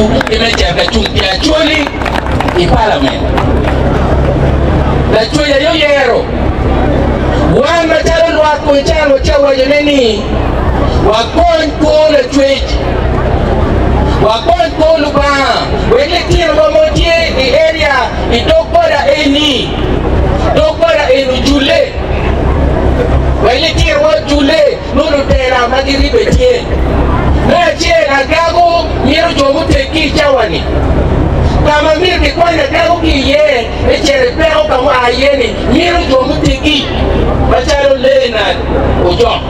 kedwu ki me cito ka cung pi Acholi i palament. Lacwec aye oyero wan macalo lwak kun calo watye ka wacone ni wakony kor Lacwec, wakony kor Lubanga wek litinowa mo tye i area i dog boda eni, dog boda eni ojulle, wek litinowa ojulle nongo lutela ma giribbe tye. Me acel, agago mito jo muteggi i cawa-ni. Ka ma myero kikwany agago ki iye me cito i peko ka mua iye-ni mito jo muteggi macalo Leonard Ojok.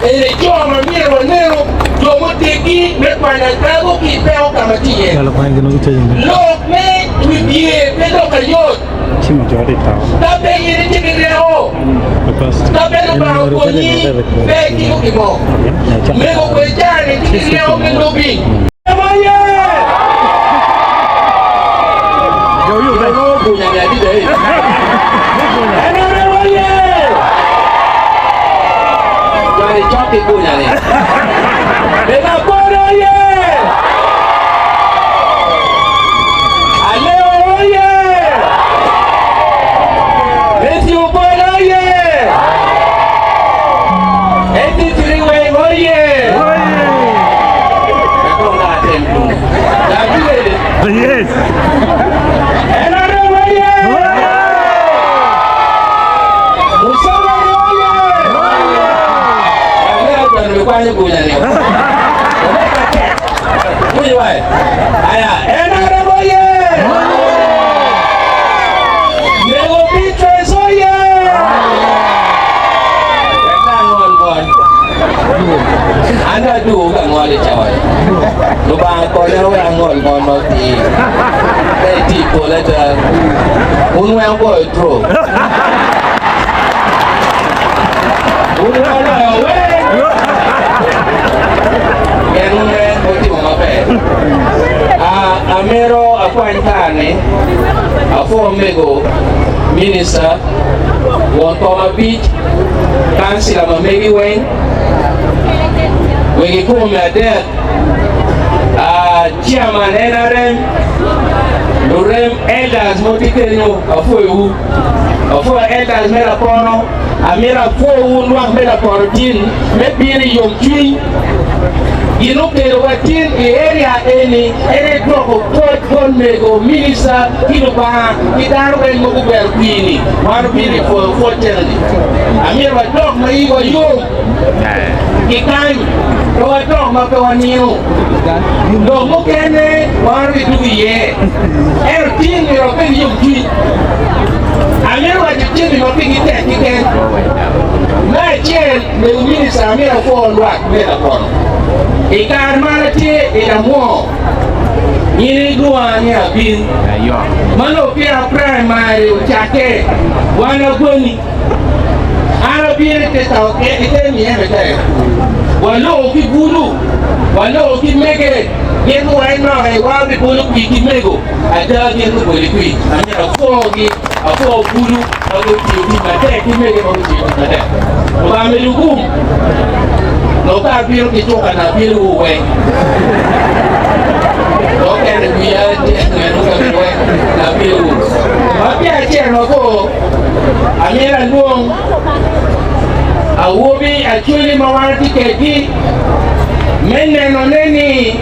Eni jo ma myero wanenu, jo muteggi me kwanyo agago ki i peko ka ma tye iye. Lok me wibye pe lok ayot. Ka pe in itye ki ryeko, ka pe Lubanga okonyi, pe itimo gin mo. Mego Kwejani tye ki ryeko me lobi. Aleo oye! Matthew Obol oye! Edith Riweng oye! Yes. NRM oye! Museveni oye! Aleo bene bikwanyo gunya ni. Aya, NRM oye! Nego Beatrice oye! Wek angol gony. An aduwo ka ngol i cawa ni. Lubanga konya wek angol ngol ma otir. Ka itye i polo ada, wun weng wugoyo draw. Wun weng oloyo weng. Pien wun weng wutimo maber. Ah, amito akwany kare-ni apwo mego minista, won kom abic, kancila ma megi weng, wegi kome adek, ah, chairman NRM, lurem elders mo tye kenyo, apwoyowu. Apwoyo elders me Lapono, amito apwowu lwak me Lapono tin me bino i yomcwiny. Gin okelowa tin i area eni en aye dwoko pwoc bot mego, minista ki Lubanga ki dano weng ma gugwero kwir-ni. Wan obino i pwoyo pwoc enoni. Amito wadok ma iwa yom ki kany, pe wadok ma pe wanino. Lok mukene wan wabidwogo iye, ento tin myero wabed ki yomcwiny. Amito waco jami ma pigi tek keken. Me acel, mego minista amito apwo lwak me lapono. I kare ma an atye i lamwo, in ilwonga ni abin. Ma nongo peya praimari ocakke, wan agwani. An abino i te i te myeme tek. Waloko ki bulu, waloko ki mege, gin guwaco noka iwao pi bolo kwir ki mego. Ada gin guboli kwir. Amyero apwogi, apwo bulu ma gutiyo tic matek ki mege ma gutiyo tic matek. Lubanga medo gum. Nongo ka abino ki cuka na abino weng. Nongo kene wiya tye neno kabedo weng na abino. Ma peya acito mabor, Amyero alwong awobi Acholi ma wan watye kwedgi me nenone ni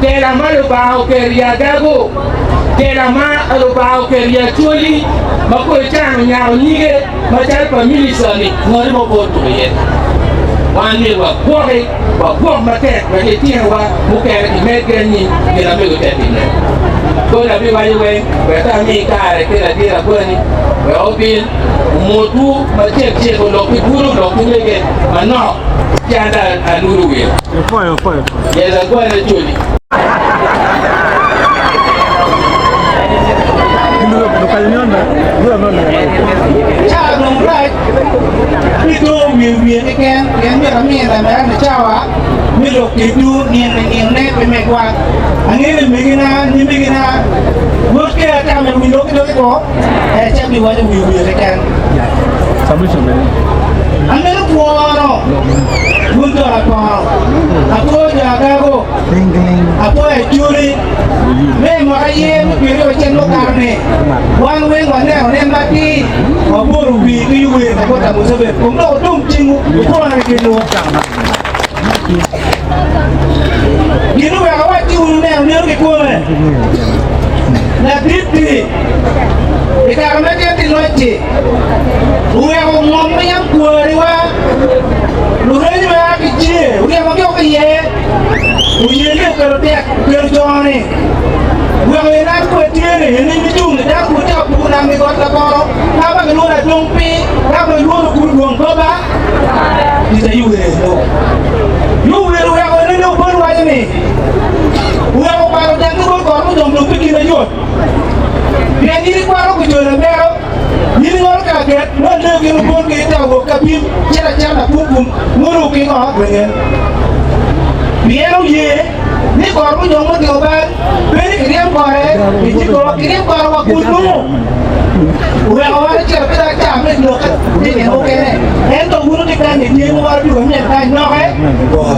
tela ma Lubanga oketo i adago, tela ma Lubanga oketo i Acholi ma kodi can onyako nyige macalo pa minista-ni ngati mo pe otuko iye. Wan myero wagwoki, wagwok matek wek litinowa mukene gimedgi anyim gin amego tek ine. Kodi abiwaco weng wek ami kare ki latin agwani wek obin omotwu macek cek olok ki bulu olok ki mege manok ci an dong aludo wiye. Yes agwani acoli. Cawa dong rac pi dong wiye wiye keken pien myero ami lamera ni cawa me lok kedwu nino i ninone pi megwa. Angeyo ni megina, nyimegina, wot ke atame wi lok ki doge ko, ee ca biwaco wiye wiye keken. Amito pwono wun jo Lapono, apwoyo jo Agago, apwoyo. Me mwaka aye me pyeraryo acel mukato-ni, wan weng waneno nen matir, waboro wi ki Yoweri Kaguta Museveni kun dok wutum cingwu wupwone kenwu. Gin oweko awacci wun wuneno neno kikome. Ladit-ti, i kare ma tye ki loc-ci, oweko ngom ma yam kwariwa lureny ma a ki cee oryemogi woko iye, oyelle okelo tek, okelo co-ni, weko en an kwe tye-ni, en aye nicung-ni, dano kulu tye ka pur nam i got laboro, ka ma kilwongo ni Adong Pii, ka ma kilwongo ni Kulu Dwong Goba. Tic aye wer lok. Yuwer oweko enene obol waco ni, Weko kwaro dek ki bot kor mudong dong pi gin ayot. Pien in ikwaro gujol amero, in ingolo ka aget, ma aleyo gin obol ki ite awok ka bim, cit acel lakum kum, ngolo ki ngo gwenge. Pien oye ni kor mudong mutimo bal, pe ni kiryem kore, iciko kiryem kore wa kunnu. Oweko wan ocito ki dog cam me lok i gin mukene, ento wun wutye kany i dyerwu waro dwogo myel kany noke bot.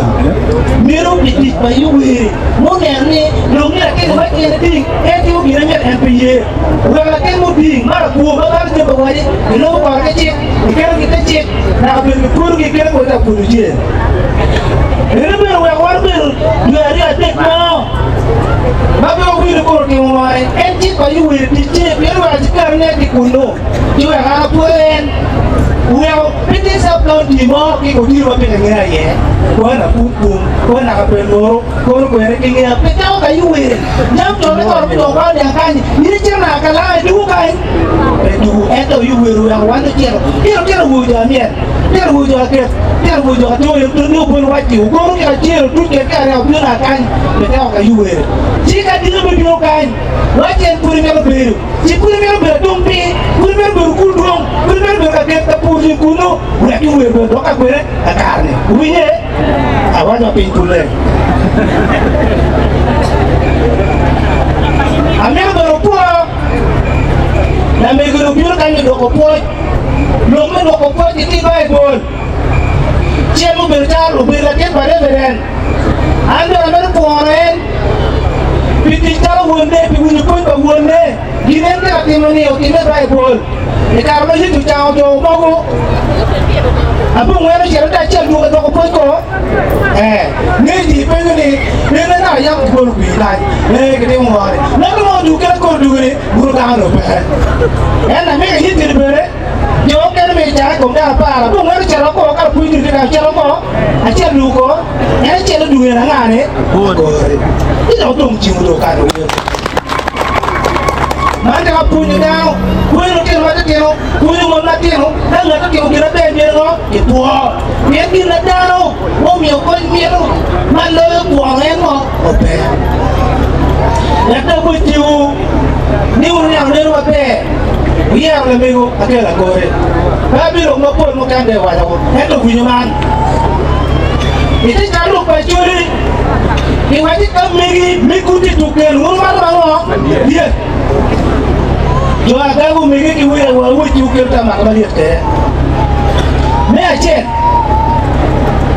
Meno pi tic pa Yoweri muneno ni dong ni latin ma tyene ding en timo gin ma myero en pe ye. Oweko latin muding ma lakwo ma balo jami pa wadi gilubo kore ki cik, giketo ki te cik, naka bedo gipwodogi gikelo kwede ka pwonyo cen. Meno bene oweko wan obedo dwe aryo adek mo ma pe wawinyo kor otimo more. En cik pa Yoweri ticce pien oweko acikarine tye kunnu ci weko an apwoyo en. Oweko pe tye sub county mo ki Kotiru ma pe kingeya iye. Kono akum kum, kono naka pel moro, kono kwene kingeya pe teko ka Yoweri. Yam con me koro gudong kwa oniang kany, in icito naka kalanga idwogo kany? Pe dwogo. Ento Yoweri oweko wan ocito. Tino tino wuo jo amyel. Tino wuo jo aket, tino wuo jo atoyo, ni obol wac-ci, ogono ki kacel, otuc kwede ki arem, obino naka kany, pe teko ka Yoweri. Ci ka diki bibino kany, wac en pud imito bedo, ci pud imito bedo atung piny, pud imito bedo kul dwong, pud imito bedo ka ket ka pur gin kunnu, wek Yoweri bene odok ka kwede kakare-ni. Wuwinye? Awaco piny pud leng. Amito bene wupwo lamego-ni obino kany me dwoko pwoc. Lok me lwoko pwoc i Baibul. Cen mubedo calo obedo latin pa Reverend. An bene amedo pwono en pi tic calo wonne, pi winyo pwony pa wonne. Gin en tye ka timo-ni otimme i Baibul. I kare ma Yecu ocango jo mogo, abongwen ocito te acel dwogo dwoko pwoc ko. Ee, nge ji penyo ni, Ene naka yam kibolo kwir kany? Ee, kitimo ngo-ni? Ngat mo odwogo kite kor dwogo-ni, Buru dano dong peke. En lamege Yitiri bene, jo mukene myero icake i kom dano apar, abongwen ocito oko ka lapwony dul tye ka ocito oko, acel dwogo ko, en acel odwogo en anga-ni? Agori. Ci dok odong cingo dong kare weng. Man tye ka pwonyo dano, pwonyo lutino matitino, pwonyo mon matino, ka ngat otimo gin maber myero ngo? Kipwo. Pien gin ma dano mumiyo kony mito ma loyo kwono en ngo? Ober. Wek dok wutiwu ni wuneno neno maber, wuyero lamego akelo akore. Pe abilo mapol mukene dong iwaco ko, ento winyo man. Ite calo lok pa Acholi, giwaco ka megi me guti tukel wun wumato ango? Lyet. Jo agago mege ki wira wa wuci wukel ka mako malyet kwede. Me acel,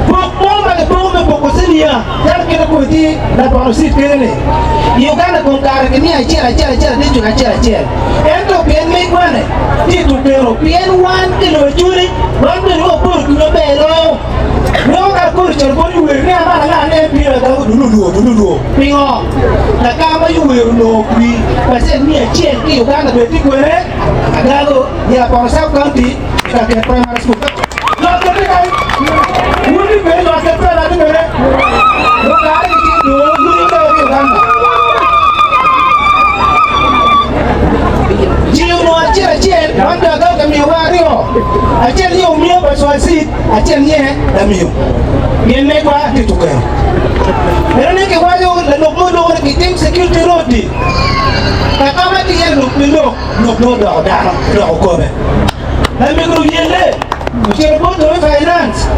pok mo ma gipoko me poko cinia Calo kit ma kome tye labongo receipt kene-ni, i Uganda kom kare kimiyo acel acel acel district acel acel. Ento pien megwa-ni tye i tukeno, pien wan ki loyo cwiny, wan bene waporo gin maber loyo. Nongo ka koro ocito bot Yoweri ni amalo anga ne bino agago dululwo dululwo. Pingo? Kaka ma Yoweri onongo kwi pacent 100 ki i Uganda bene tye kwene agago i Apono Sub County i Kaket Primary School. Ji onongo acel acel man dong agago ka miyowa aryo, acel nye omiyo pa Cwalcid, acel nye lamiyo, pien megwa tye tukero. Ento ni kiwaco lalok mo loko ni kitim security road-di, kaka ma tye iye lok pi lok, lok dong odoko dano, odoko kome. Lamego oyelle ocito bot jo me finance,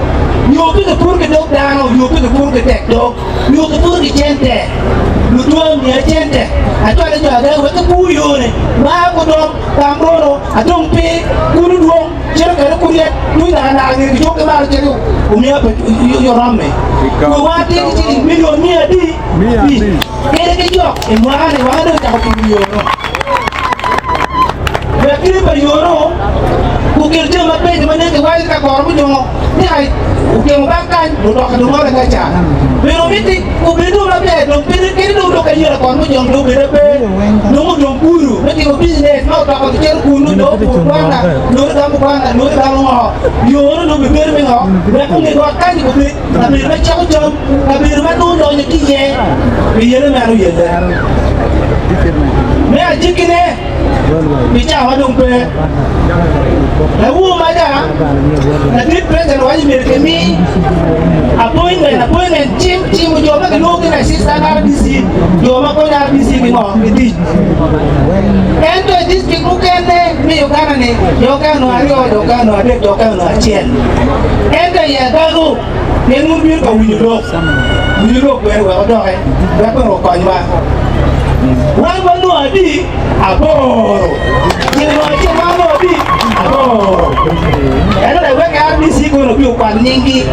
nyo pe kipuro ki dog dano, nyo pe kipuro ki tek dog, nyo kipuro ki cente. Lutwa omiya cente, acwale jo ada wek gipur yone ma gudong Kamrono, adong pe, kulu dwong. Cito kede Kuriet tung nakanaka nge gicokke ki malo cito omiya pa Yoromme. Kwe wan tye ki ciling milion miya adi? Abic. Kede ki jok i mwaka-ni wanga dong ocako tugo yono. Wek tye pa yono gukel jami mabeco ma nen kiwaco ka koro mujongo ni ai okemo bak kany mutoka dong ngole ka ca. Bedo miti obed dong maber dong pede kede dong lok ayela kon mujong dong obed pe dong odong kulu me timo business ma otoka gicito kunu dong opur kwanga lori gamo kwanga lori gamo ngo yono dong bibedo me ngo wek onge got kany obed kabedo ma ceko cam kabedo ma dong olonyo ki iye pi yele meno yelle me ajikkine pi cawa dong pe. Lawur maca, ladit president owaco myero kimi appointment, appointment cim cimo jo ma kilwongo ni assistant RDC, jo ma konyo RDC ki ngo ki tic. Ento i district mukene me Uganda ni jo okene onongo aryo, jo okene onongo adek, jo okene onongo acel. Ento i Agago pien wun bino ka winyo lok, winyo lok bene wek odoke, wek bene okonywa. Wan wanongo adi? Aboro. Gin mo acel wan wanongo adi? Aboro. Ento dok wek RDC kono obi okwan nyinggi.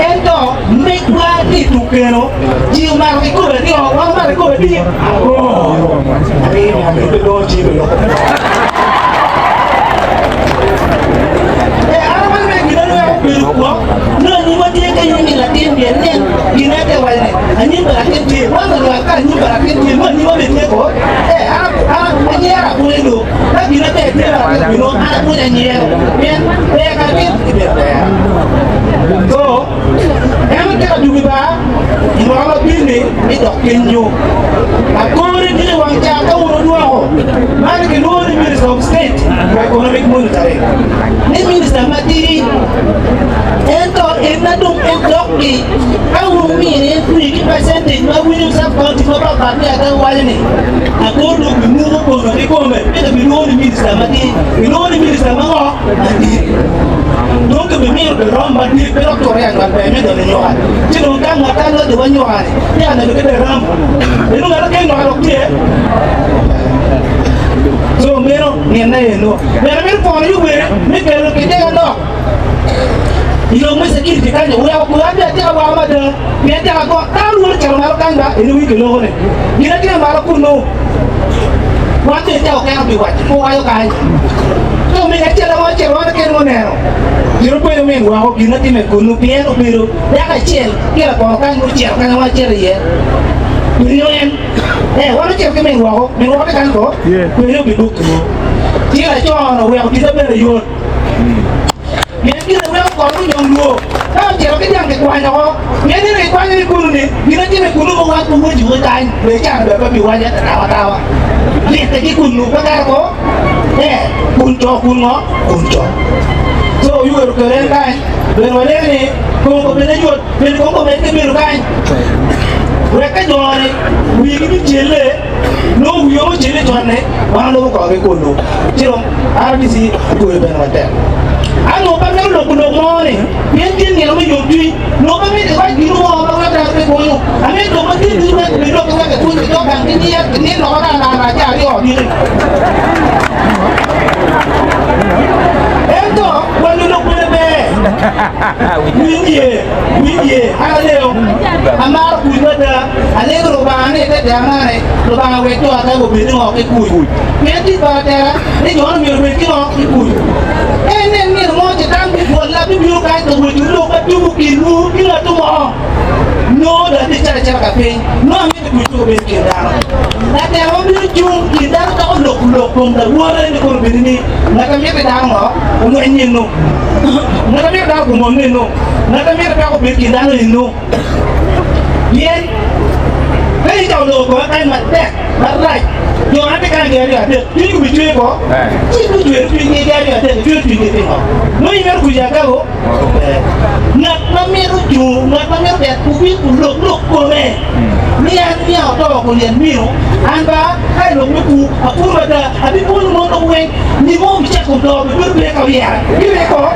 Ento megwa ki i tuk keno, ji omako kikopo aryo, wan omako kikopo adi? Aboro. Atir myero pe dongo cim i lok. Ee, an awaco ni gin anweko obedo gwok nongo anyim tye kenyo ni latin pien nen gin aye te waco ni anyim pa latin tye wan olwak ka anyim pa latin tye nongo anyim bene tye ko ee an an anyero abunya do ka gin aber tye pa latin bino an abunya anyero pien ber ka latin obedo ber so En otito adugi ba i mwaka ma bino-ni mi dok kenyo. Akori diki wang ca ka wun wudwoko man gilwongo ni Minister of State for Economic Monitoring ni minister matidi ento en na dong en dok-ki ka wun wumine en twi ki percentage ma winyo sub county mapat pat me ada waco ni Akor dong bimuko kono kikome ento bilwongo ni minister matidi gilwongo ni minister ma ngo? Madit. Dong kibimito pi rom madit pe dok ture anywal ber me donyo i nyoka. Ci dong ka ngat a lodo wa nyoka-ni tye ka neno kite rom, eno ngat okel nyoka dok tye. Co meno nine eno. Bene mito pwono Yoweri me kelo kiniga nok i lok me security kany oweko kwe an bene atyeka woko mada pien tyeka gwok dano lworo cito malo kany ba eno wi kiloko ni gin atye malo kunu. Wan bene te okeno pi wac pe waco kany. Ka omege acel ma ocito wan keken guneno, gin openyo min woko gin ma timme kunnu pien obedo dako acel ki lakono kany gucito kanya wan wacito iye. Penyo en, Ee, wan ocito ki min woko, min woko tye kany ko? Penyo pi buk mo. Ci laco-nu oweko ticca bedo yot. Pien gire weko kono gunyom lwor, ka ocito ki dyang kikwanyo oko. Pien nino kikwanyo ni kunu ni, gin atime kunu ma wan pe weji we kany, be icano bene pe biwaco ento tawa tawa. Lite ki kunu pe kare ko, ee, kun co kun ngo, kun co. Co oyuero kede en kany, bene walego ni kongo bene yot, bene kongo med ki bedo kany. Wek ka jo-ni wigi bicelle, Nongo wiwa ocelle con-ni, wan walubo korgi kulu. Ci dong RDC otweyo bene matek. An onongo pe amito loko lok mo ni, pien tye nino me yomcwiny. Onongo pe amito iwac gin mo ma weko dano pe pwonyo. Amito lok ma tye ducu wek obed lok ki wek epwony ki dog gang ki nyer ki nino loko raa raa raa ca aryo odiki. Ento pwonyo lok bene ber. Winye, winye, an aleo, amaro kuc mada. Alego Lubanga ni i te terana ni, Lubanga wek jo ada gubed ni ngo ki kuc. Pien tic pa latela ni jo-ni myero obed ki ngo ki kuc. Ka inen nino mo Catan bibwolla bibino kany ka weco lok ma tugo kinwu ki ngat mo, nongo dong atye calo acita ka piny, nongo amito kuc pe obed i kin dano. Latela ma bino cung i kin dano dok oloko lok kom lawote ni kono obedo ni, Ngat ma miti dano ngo olweny nino, ngat ma mito dano gumon nino, ngat ma mito peko obed i kin dano nino. Pien ka icako loko koma kany matek marac, jo ma tye kany gin aryo adek cwinygi obicwer ko, ci gucwero cwinygi gin aryo adek icwero cwinygi pingo? Nongo imito kuc i agabo? Pe. Ngat ma mito cung, ngat ma mito tek obin olok lok kome ni an niang oto kun en mino, an ba ka i lok me kur apur mada, abipwonyo mon dok weng, nimo bicako to bibedo pe ka oyera. Gire ko.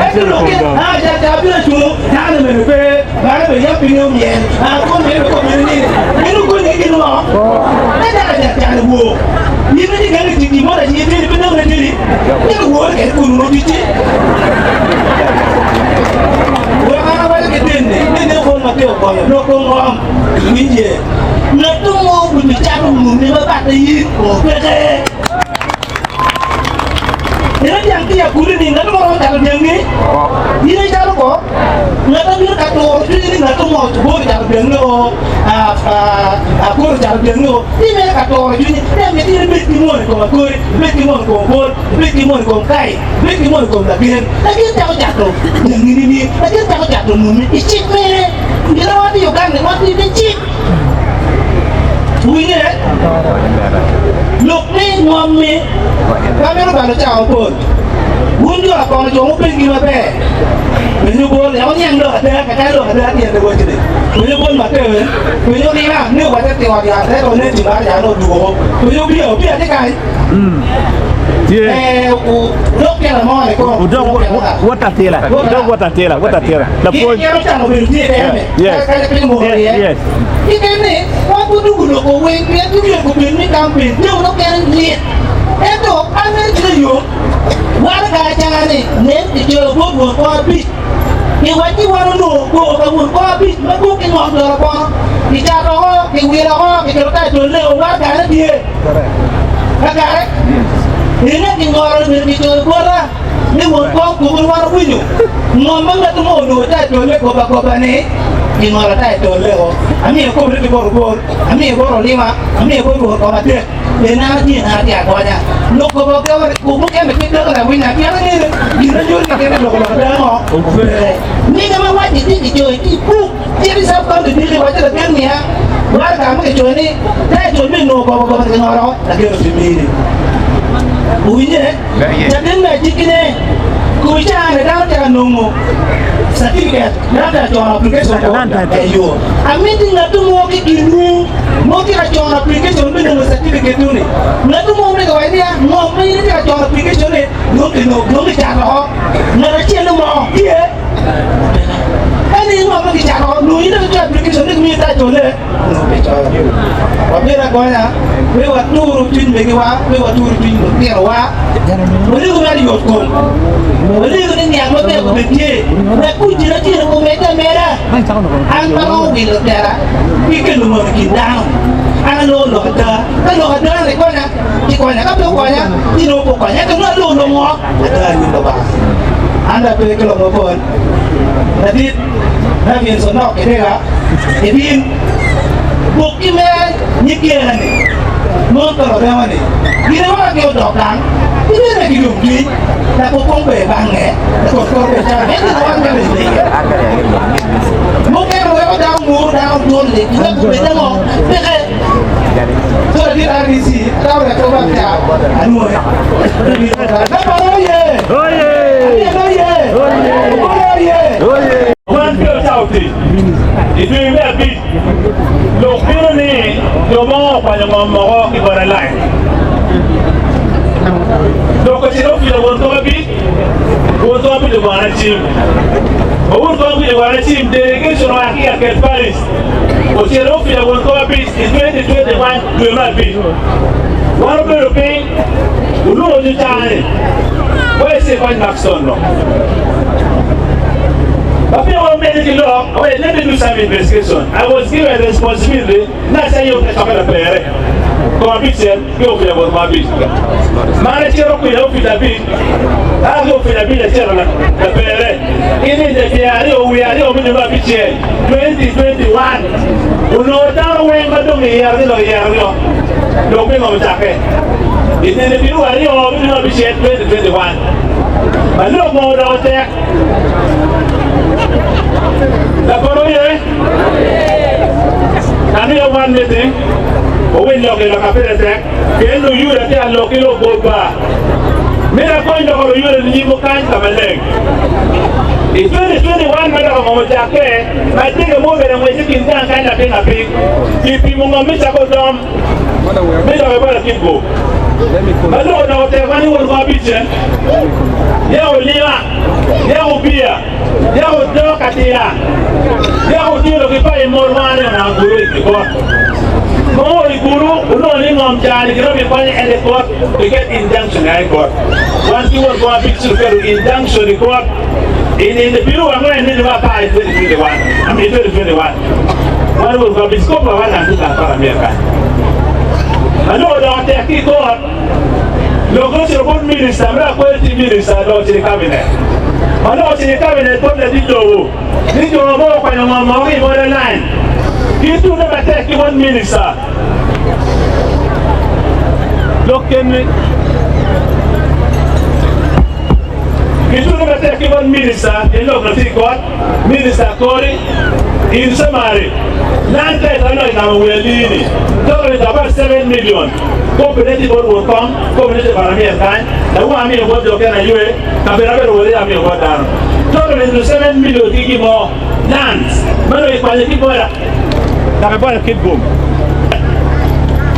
Ento lokke, aa ca ca abino acungo, dano mene pe, dano bene yam pinye omyel, aa kom mene bene kom mene ni, meno konyi ki gin mo? Ka dano. cat calo woo. In itye gangi tic gin mo rac iye teni pe nongo ne teni. Ento woo ni kede kunu nongo ticci. Wek an awaco ki teni ni ne kong ma tye ogonyo lok kong ngom iwinje. Ngat mo ogudo cato muni ma batte in o peke. Ento dyang tye akuri ni ngat mo romo cato dyangi? In icalo ko ngat ma bino ka turo cwinyi ni ngat mo bot ocato dyangi o akuri ocato dyangi o ci mere ka turo cwinyi ne miti in ibed ki mon i kom akuri, ibed ki mon i kom bol, ibed ki mon i kom kai, ibed ki mon i kom lagen. Lagen cako cato dyangi nining? Lagen cako cato muni i cik mere. Gin ma watye i Uganda ni watye i cik. Winye lok ni ngom-mi pe mito balo cawa mapol. Wun jo akono jo mupengi maber, penyo bol wek oniang lok ada kaka lok ada tyen pe wacci-ni. Penyo bol Mateo, penyo Rina ni owacce pi ot yat ento onen tim mar yat odwogo. Penyo Obia, Obia tye kany? Tye. Ee, odok tyen mo ni kono. Odok Odok tyen mo. wot atila. Odok wot atila, wot atila. Lapwony. Gin camo obedo tye kene. Yes. Kanya piny omoko Yes, iye. yes. Keken ni, wan pud dong guloko weng pien ki myero gubed ni campaign tye wunu kene lit. Ento an mere cwinya yom, waraga acaga ni nen kicoyo bot won kor abic. Kiwacci wan onongo kor ka won kor abic ma guk ki ngom doro kono kicato oko, kiwilo oko, kiketo title ne o waragane tye. Kakare, ene kingoro ni myero kicoyo bota. Ni won kom koko wan owinyo ngom ma ngat mo onongo title me goba goba ni gingolo title le o. Amiyo kobri ki bot obor, amiyo bot olima, amiyo bot rwot kom adek. En an atye an atye agonya. Lok goba ogewa ni koko mukene pe doko lawinya pien angeyo gin ma nyuto ni kene loko lok ada ngo pe. Minga ma waci tye kicoyo ki i buk cit i sub county diki waci lagen niya waraga ma kicoyo ni title me nongo goba goba ni kingolo lagen opimini. Owinye? Caden me ajikkine, Kor caa-ni dano tye ka nongo catifiket, dano tye ka cono application ko eyo. Amiti ngat mo ki kinwu mo tye ka cono application me nongo catifiket ni. Ngat mo mito waco niya, ngom ma in itye ka cono application ni dong kinongo, dong kicato oko. Ngat acel mo tye? Ka ni ngom ma kicato oko, nongo in dong icoyo application ni kimiyi title-le. Wabed agonya pe waturu cwiny megiwa, pe waturu cwiny lutinowa. Waligo mere yot kom, waligo ni niang maber obed tye, wek kuc acel omedde ameda. An pe aromo wilo tera ki kelo mone i kin dano. An aloko lok ada, ka lok ada-ni konya, ci konya, ka pe okonya, ci nongo pe okonya. Ento nongo aloko lok ngo? Ada i nyim Lubanga. An dong ape ki lok mapol. Ladit. Davies onok kidega ibin buk ki me nyig gera-ni mon pa lurema-ni gin aye wek odok gang gibene ki yomcwiny dok wukong ber bange lakot kor ber calo en gin wan me bedo iye. Mukene weko dano muru dano dwol-li wek obed ango peke. So ladit RDC atamo wek pe wek ca anwoye. Lapana oye! Atyeno oye! Okole oye! Wan pe ocawo tic i dwe me abic. Lok bino ni jo mo okwanyo ngom moko ki bot Alai. Lok ocito opilo won kom abic, won kom abic ogona cim. Ma won kom abic ogona cim, delegation oa ki i Akel Paris ocito opilo won kom abic i 2021 dwe me abic. Wan obedo piny, olwongo jucani, wa i Cipany Maxon no. Ma peya wamedde ki lok, wait, let me do some investigation. I was given responsibility na ca yub me cokke lapere kom abicel ki opic awot kom abic. Man acito kwede opic abic, aa ki opic abic acito lapere ki ninde pyeraryo wiye aryo me dwe me abicel 2021. Onongo dano weng ma dong iyero ni dong iyero ni o lok me ngom ocakke i ninde pyeraryo me dwe me abicel 2021. Ma lok mo odoko tek. Lapor oye, Amiyo wan miti owiny lok i loka pire tek, pien Luyuda tye ka lok ki lok goba. Mito akony loko Luyuda ninyimwu kany ka maleng. I 2021 ma dok ongom ocakke, ma dege mo obedo ngwec i kin gang kany lapiny lapiny, kipimo ngom me cako dom me dok i bot Akitgo. Ma lok odoko tek ma ni won kom abicce, yako olima, yako obiya, yako odok atira, yako otyeno ki pa i mol ma aneno naka guru i got. Ma oo i guru, onongo ni ngo? ngom cani kiromo ikwanyo en i court iket injunction i court. Wan ki won kom abic ci oketo injunction i court i nino piru angwen me dwe apar i 2021 I mean 2021 wan won kom abic kop wa wan tye Kampala myero kany ma nongo odoko tek ki i court lok ocito bot minister me akwed tye minister dong ocito i cabinet ma nongo ocito i cabinet bot ladit lobo ni jo mo okwanyo ngom mo ki i border line ki tute matek ki bot minister Lok keni Gitute matek ki bot minista pien lok na tye i kot, Minista Akori, in summary, Land title anongo i gamo wi alii ni total is about 7 million Kopine tye bot won kom, kopine tye bot amyel kany, lawang amiyo bot jo kene aywe, kabedo abedo wot iye amiyo bot dano. Total is 7 million ki gin mo, lands, ma dong ikwanyo ki boda. Dok iboyo kit gum.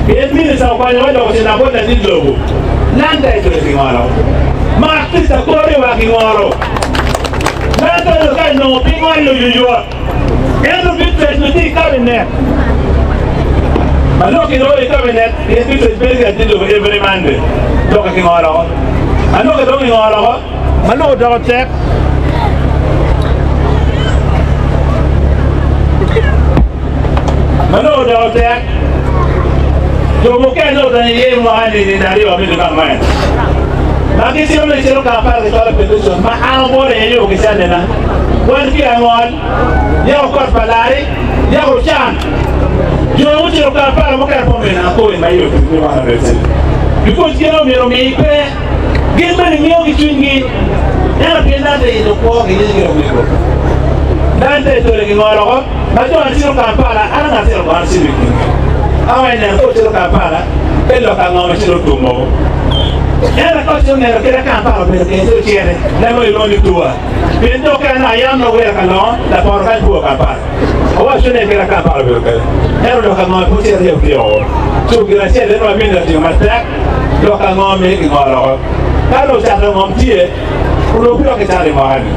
Pien minista okwanyo wa dok ocito bot latit lobo. Land title kingolo. Mak Krista kore wa kingolo. Land title ka inongo piny ngolo yoyot. Ento Beatrice nongo tye i cabinet. Ma nongo kiloro i cabinet pien Beatrice bedo ki latit lobo every Monday. Dok kingolo oko. Ma nongo kidong kingolo oko. Ma nongo odoko tek. Ma nongo odoko tek. Jo mukene odonyo iye i mwaka ni nino aryo me dwe me angwen. Ma gicito ni gicito Kampala gicwalo petition ma an obolo iye yo ki cennena. Wan ki angol, yako kot pa lari, yako can. Jo gucito Kampala mukene pe omina akoni ma iye otuc ni wan obedo Because gin omyero omi pe. Gin bene ngiyo ki cwinygi, ento pien Dante ito kwo ki nyingi omego. Dante tole ki ngolo oko, ma jo acito Kampala, an anga acito kono acito i kingi. Awa ineno ka ocito Kampala, pe lok ango ma cito otumo. Ento ka ocito neno kite Kampala obedo kene ci ocite, neno ilwongo ni tua. Pien jo okene naka yam nongo wera ka longo, laporo kany pwo Kampala. Awaco ni kite Kampala obedo kene, ento lok ango pe ocito iye otyeko. Co gin acel en wamini latingo matek. Lok ango me gingolo oko? Ka dong cato ngom tye, onongo pe dok kicato i mwaka-ni.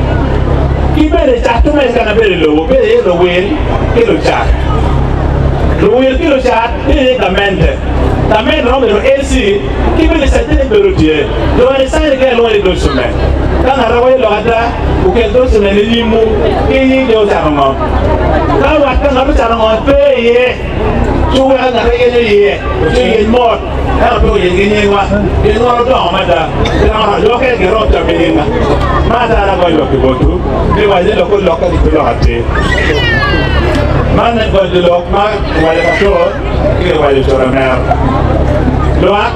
Ki bene cato mere ka bedo i lobo bedo iye luwil ki lucat. Luwil ki lucat bedo iye gamente. Gamente romo bedo LC ki bene catifiket bedo tye. Jo ma gicayo keken lwongo ni document. Ka ngat awaco lok ada, wukel document i nyimwu ki nying jo ocato ngom. Ka wat ka ngat ocato ngom pe iye, ci wuweko ngat ayenyo iye ci oyeny mot. Ento pe oyeny ki nyingwa, pien wan odongo mada. Pingo lokke girom cok ki nyinga? Ma atara agoyo lok ki botwu, mi waco ni lok olokke ki pe lok atir. Man en gonyo lok ma kiwaco ka cor ki kiwaco cor amero. Lwak,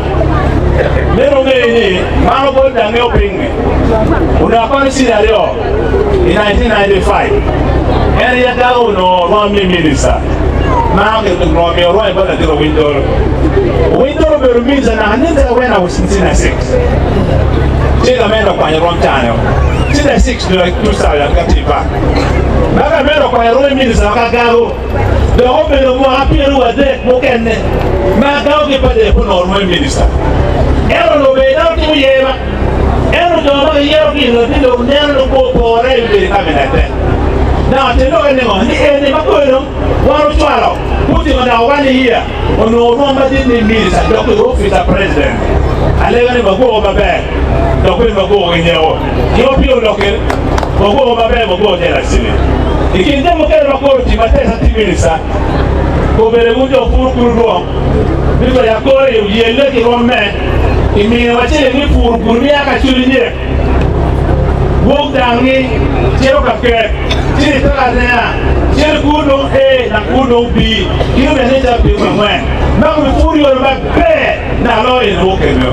mito wunge ni mano bot dange opingnge onongo akwano ciling aryo i 1995. En aye dako onongo rwom me minista. Ma omiyo orwonyo bot ladit Owiny Dolo. Owiny Dolo obedo minista naka nen calo when I was in senior six. Ci gamente okwanyo rwom cane senior six nyo 2000 ka tye i pak. Ma gamente okwanyo rwom minista ma kagago dok obedo mwaka pyeraryo adek mukene ma agago ki pade pe onongo rwom minista. Ento onongo obedo dano timo yema. Ento jo ma giyero ki i ladit lobo neno ni opore me bedo i kabinette. Dok te lokke ni ngo? Ni eni ma kodi dong wan ocwalo Putin odoko wan i year onongo rwom madit ni minista dok i opic pa president. Alega ni wagwoko maber dok bene wagwoko ki nyeko. Gin ma pire olokke wagwoko maber wagwoko jealousy ni. I kin jo mukene ma koro tic matek ca tye minista obedo wu jo pur kulu rwom ni to ya kore oyelle ki rwom me imine wa cele ni pur kulu ni aka culi nyek. Wok dangi cito ka ket, ci itoko anena, cito kur dong A na kur dong B, ki omedde calo piny me angwen. Mako bi pur yore maber naka loyo in wok kenyo.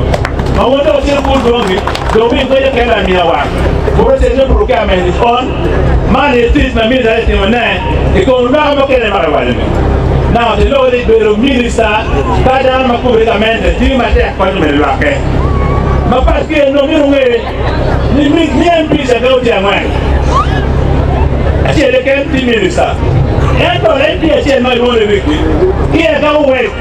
Ma wun dok wucito kur dongi, dong bi ngweco kene amiya wang. Process me procurement is on, man aye tic ma minista tye timo ne i kom lwak mukene ma kiwaco ni. Now te loko ni bedo minista ka dano ma kubbe ki gamente tiyo matek konyo medo lwakke. Mapat ki eno myero wunge ni ni MPs aye tye angwen, acel keken tye minista ento MP acel ma kilwongo ni Ricky ki Agao West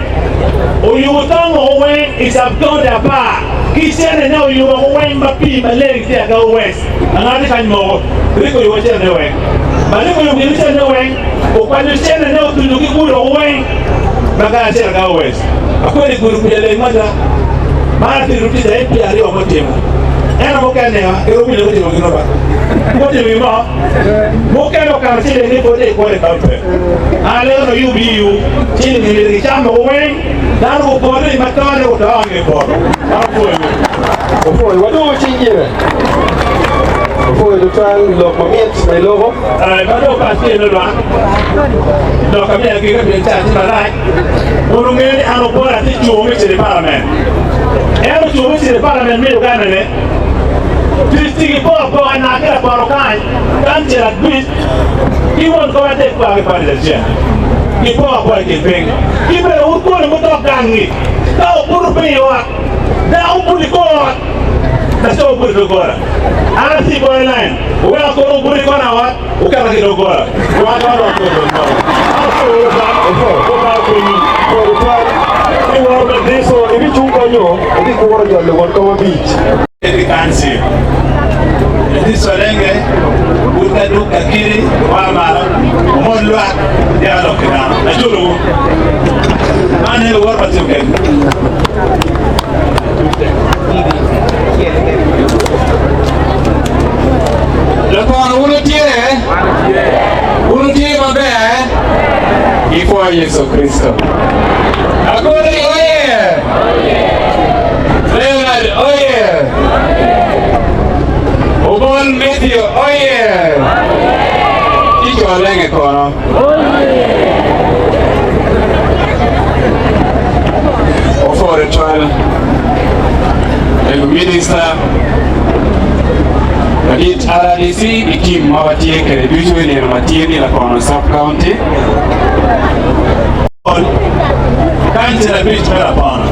oyubo tong woko weng i sub county apar ki cene ne oyubo woko weng ma pii maleng tye Agao West anga tye kany moko Ricky oyubo cene ne weng ma Ricky oyubo gin cene ne weng okwanyo cene ne otunyo ki gudo woko weng ma kany acel Agao West. Akwede gudo kuca leng mada. Man atye lutica MP aryo mutimo. Ento mukene wa kero winyo gutimo gin ba. Gutimo gin mo. Mukene okano ciling ni pwod ikwo i kampen. An alego ni UBU ciling ni myero gicam woko weng. Dano gupoto i matone guto nge poto. Man opwoyo. Opwoyo. Wadwogo cing gire. Opwoyo tutwal lok mamit ma iloko. Ma dong ka atye me lwak, lok amiyo agika pien ca tye marac, kun wungeyo ni an Opore atye cungo me cito i palament. En ocungo me cito i palament me Uganda ni, tic tye ki poko apoka naka ki laporo kany, kancel abic ki won kom adek kwa ki pati acel. Gipoko apoka i kin piny. Ki bene wun koni mudok gang-ngi, ka wubuto piny i ot, dako buto i kor ot, laco obuto i doggola. An atye i kore line, wuweko kor wubuto i kona ot, wuketa ki i doggola. Wan waromo kor dong moko. An opwoyo Lubanga, Lubanga okonyi. Pwoyo tutwal. I woro madit. So ibicung konyo, ibikuro jolo won kom abic. City Council, Latin Solenge, Bud ka duk ka kidi, wa malo, omot lwak, yaka lok ki dano. Aculowu. Man aye luwot pa Tim Kedi. Lakwano wun wutye? Wun wutye maber? Gipwoyo Yecu Kricito. Akori oye! Leonard oye! Obol Matthew oye! Ci co lenge kono. Opore twal Mego Minista Ladit RDC i tim ma watye kwede ducu i nino ma tye ni Lakono Sub County. Kancila abic me Lakono.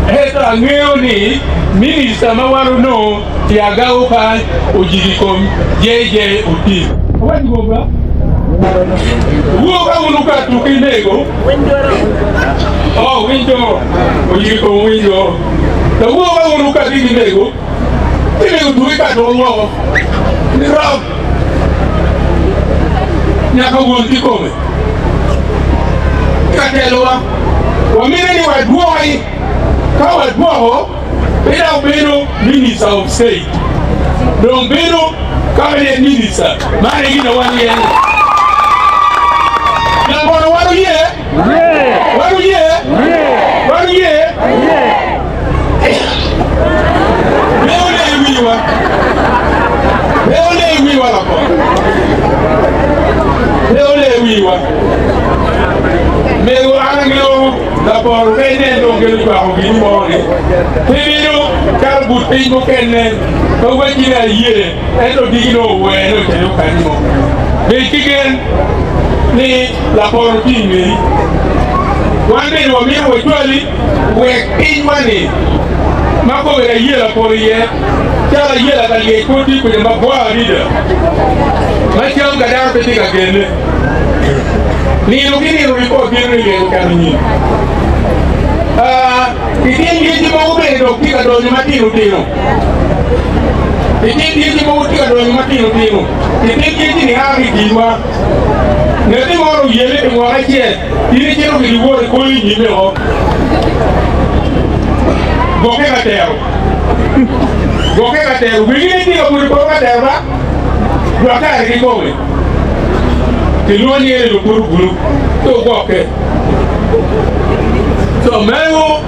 Ento angeyo ni minista ma wan onongo tye agago kany ojigi kom JJ Otim. Awac goba? Wuo ka wun wukato ki mego. Oh, winjo. Ojigi kom winjo. To wuo ka wun wukati ki mego, ci mego tuki kato woko. Ni rob. Nyaka won kikome. Ka telowa, wamito ni wadwoki. Ka wadwoko, pe dok bedo Minister of State, dong bedo Cabinet Minister. Man aye gin ma wan yenyo. Lakono wan oye? Wan oye? Wan oye? Pe ole wiwa. Pe ole wiwa lakono. Pe ole wiwa. Mego an angeyo lapor pe inen dong kelo cwako gin mo ni. Pe bedo calo but piny mukene ma wacci ni aye ento diki dong owene ocito kany mo. Bed ki gen ni lapor tye i ngei. Wan bene wamito wacwali wek pinywa ni. Ma kome ayela pol iye, calo ayela ka lyec pud tye kwede magwar adada, ma cam ka dano pe tye ka genne. Nino ki nino ripot bino ni lyec oketo nyim. Itin lyeci mogo bene dok tye ka donyo matino tino. Itin lyeci mogo tye ka donyo matino tino. Itin lyeci-ni a ki i kinwa. Ngati mo oyele pi mwaka acel, in icito ki dyewor ikoyo i nyimme o. Gwokke ka tero. Gwokke ka tero. Wegine tye ka buto i poto ka tero ba? Dwak kare kikome. Kilwongo nyinge ni Lukuru Bulu. Ci wugwokke. Co meno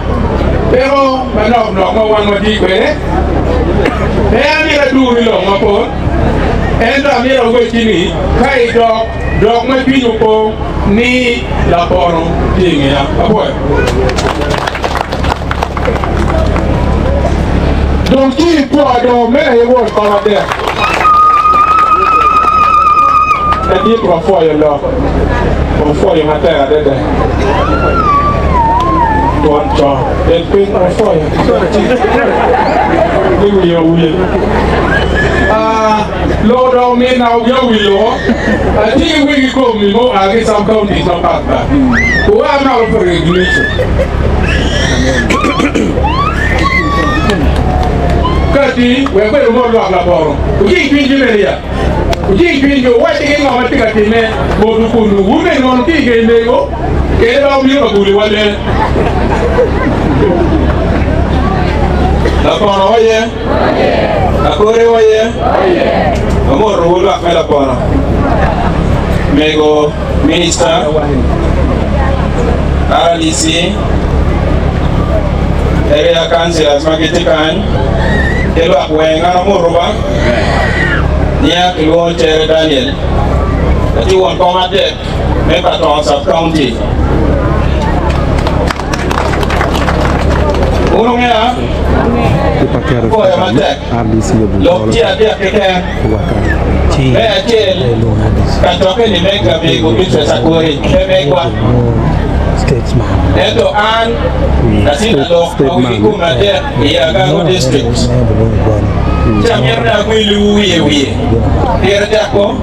peko manok nok ma wan watye kwede. Pe amito adur i lok mapol, ento amito awecci ni ka idok, dok ma cwiny opong ni lapono tye i ngeya. Apwoyo. Dong ci ipwo do meno aye won kom adek. Ladit wapwoyo lok, wapwoyo matek adada. Twon co bed piny wapwoyo ni wiye owil. Ah, lok dok omina owiya owil o. Atye ki wegi komi ma oa ki sub counties mapat pat. Oa malo for recognition. Kati, wek bed wumot lwak laboro. Wucing cwinygi mene ya? Wucing cwinygi, wuwaccigi ngo ma tye ka timme botwu kunnu. Wun bene mono ki i nge nego, kede ba wubino ka guliwa lee. Lapono oye! Akore oye! Wamotowu lwak me lapono. Mego Minista, RDC, Area Councillors ma gitye kany, ki lwak weng an amoto ba, nia kilwongo Cere Daniel, atye won kom adek me Katongo Sub County. Wun wungeya? Apoyo matek lok tye adek keken. Me acel, kacokke ni me Gabego Beatrice Akori pe megwa. Ento an atye ka lok ma wigi kome adek i Agago District. Ci amito ni agweliwu wiye wiye. Pire tek ko?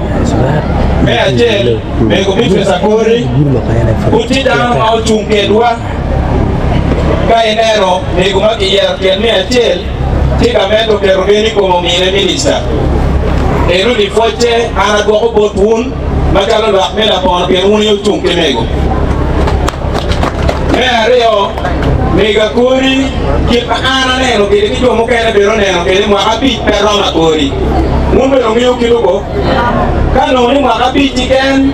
Me acel, Mego Beatrice Akori pud tye dano ma ocung kedwa. Ka ineno mego ma kiyero tyen me acel, tye ka meddo keto gen i kom omine minista. Eno-ni pwocce an adwoko bot wun macalo lwak me lapono pien wun aye wucung ki mego. Me aryo, mego Akori kit ma an aneno kwede ki jo mukene bene oneno kwede mwaka abic pe romo Akori. Wun bene wungeyo kit-tu ko? Ka nongo ni mwaka abic keken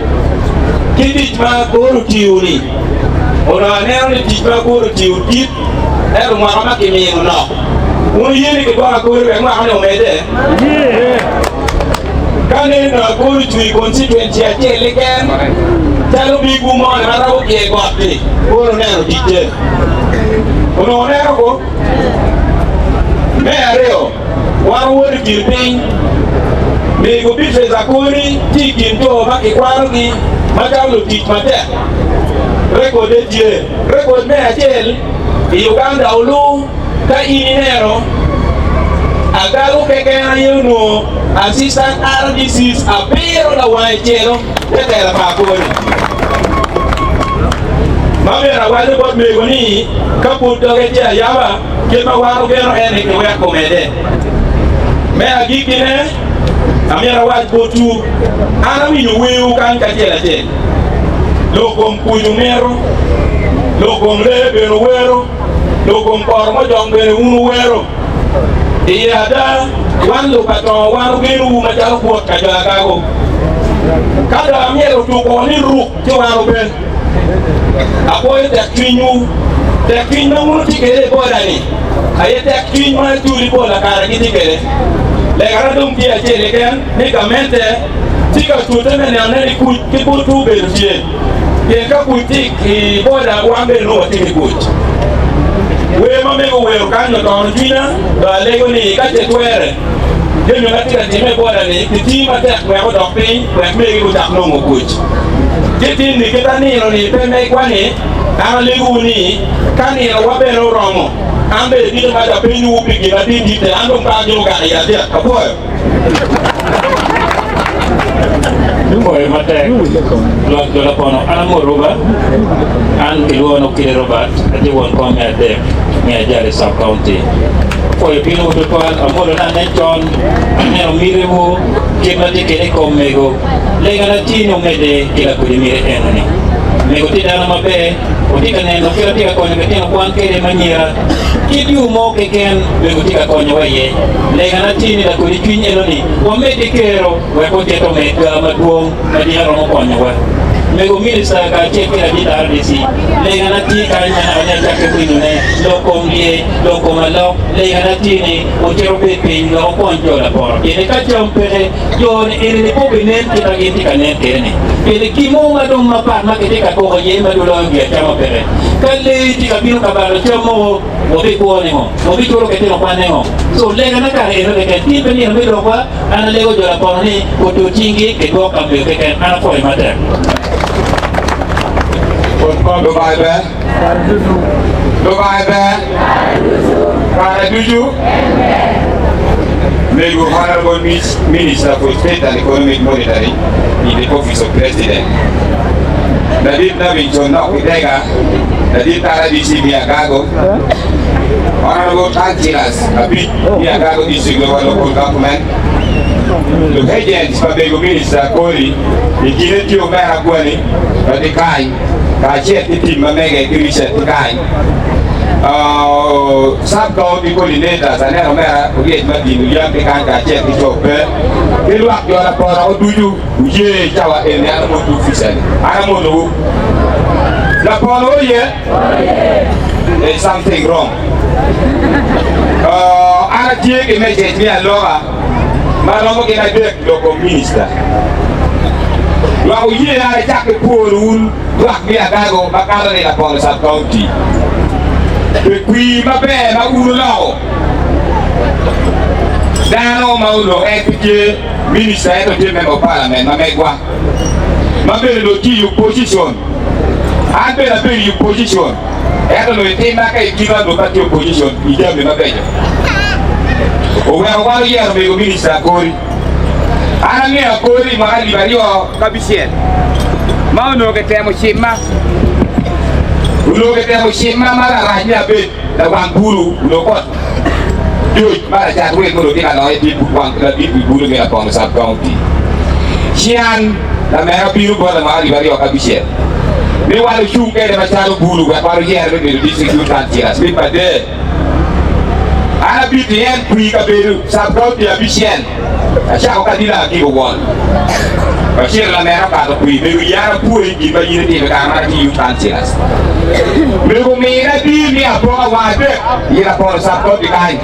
ki tic ma Akori otiyo-ni, onongo aneno ni tic ma Akori otiyo dit ento mwaka ma kimino nok. Wun wuye ni kigwok Akori wek mwaka-ni omedde? Ka nen dong Akori ocung i constituency acel keken calo bigwu moni ma romo pye got-ti, kono oneno ticce. Onongo oneno ko? Me aryo, wan wawot i kin piny. Mego Beatrice Akori tye i kin jo ma kikwanogi macalo lutic matek. Rekodde tye. Rekod me acel i Uganda olu ka in ineno Agago keken aye onongo Assistant RDCs abiro lawange celo te tela pa Akori. Ma myero awaco bot mego ni ka pud doge tye ayaba kit ma wan ogeno en ni kiwek omede. Me agikkine amyero awac botwu an awinyo werwu kany kacel acel. Lok kom kuc wumito, lok kom lee bene wuwero, lok kom poto mojong bene wun wuwero. Iye ada, wan lupatongo wan wugenowu macalo kwot ka jo Agago. Ka dok amyero otuko ni ruk ci wan obe. Apwoyo tekcwinywu. Tekcwiny ma wun wutye kwede i boda-ni aye tekcwiny ma Acholi pola kare gitye kwede. Legana dong tye acel keken ni gamente tye ka tute me nenone ni kuc ki botwu obedo tye, pien ka kuc tye i boda wan bene nongo watye ki kuc. Wer ma mego owero kany otono cwinya, dong alego ni ka ce twere, jami ma tye ka timme i boda-ni kiti matek wek odok piny wek megi gucak nongo kuc. Ci tin-ni kit anino-ni pe megwa-ni, an alegowu ni ka ninowa bene oromo. An bene dito mac apenyowu pi gin ma tye ditte, an dong pe amito gako i adek. Apwoyo. Pwoyo matek lwak jo lapono. An amot Robert, an kilwongo ni Okile Robert, atye won kom me adek me Ajari Sub County. Apwoyo binowu tutwal, amwodo ni anen con, aneno mitiwu kit ma tye kwede i kom mego. Legana tye ni omedde ki lakodi miti enoni. Mego tye dano maber, watye ka neno kit atye ka konyo litino kwan kwede me anyira. Kit yo mo keken mego tye ka konyowa iye. Legana tye ni lakodi cwiny enoni wamedde kero wek ocit omed ga madwong ma dyere romo konyowa. Mego minista kacel ki ladit RDC, legana tye kany ma naka ne acakke winyone lok kom lye, lok kom alok, legana tye ni wucit wubed piny wek wukony jo laporo pien ka cam peke, Jo ni eni ni pe obinen kit ma gin tye ka nen kwede ni. Pien gin mo ma dong mapat ma kitye ka koko iye ma dong loyo gin acama peke. Ka lee tye ka bino ka balo cam mogo, wabikwo ningo? Wabiculo ki tino kwan ningo? Co legana kare eno keken. Tin pe nino me lokwa, an alego jo lapono ni otur cinggi kidwok ka mego keken. An apwoyo matek. Lubanga ber. Lubanga ber. Kare ducu. Mego Honorable Minister for State and Economic Monitoring in the Office of President. Ladit Lavington Nok Kitega, Ladit Tara DC me Agago, Honorable Councillors abic me Agago District Lower Local Government, Lu Agents pa Mego Minister Kori i kine tye Omera Gwani ma tye kany kacel ki tim ma mege ki Richard tye kany. Sub County Coordinators aneno omera Oryec Martin Olyam tye kany kacel ki co pe ki lwak jo lapora ducu wuye i cawa eni an amoto officer ni an amotowu lapora oye there is something wrong an atye ki message me aloka ma romo gin adek loko minister lwak oye an acak ki pworo wun Lwak me Agago ma kato ni Lapono Sub County pi kwir maber ma un wuloko. Dano ma onongo en pe tye minista ento tye member of parliament ma megwa ma bene onongo tye i opposition. An bene abedo i opposition ento onongo itima ka itima onongo pe atye opposition i jami mabeco. Oweko wan oyero mego minista Akori. An angeyo Akori i mwaka alip 2006 ma onongo kitemo cimma. Onongo kitemo cimma ma larac ni abed lawang bulu onongo kot George ma lacat wil ma onongo tye ka loyo dit wang ladit wi bulu me Lapono Sub County. Ci an lamera obino bota mwaka 2006 ni wan ocung kede macalo bulu wek wan oyere me bedo District Youth Councillors me Pader. An abito i en kwir kabedo Sub County abicel acako ka dila agiko won. Bashir lamera okato kwir mego yar apwoyi gin ma in itimo i kare ma atye Youth Councillors. Mego omina dir ni apoka wang adek i Laporo Sub County kany.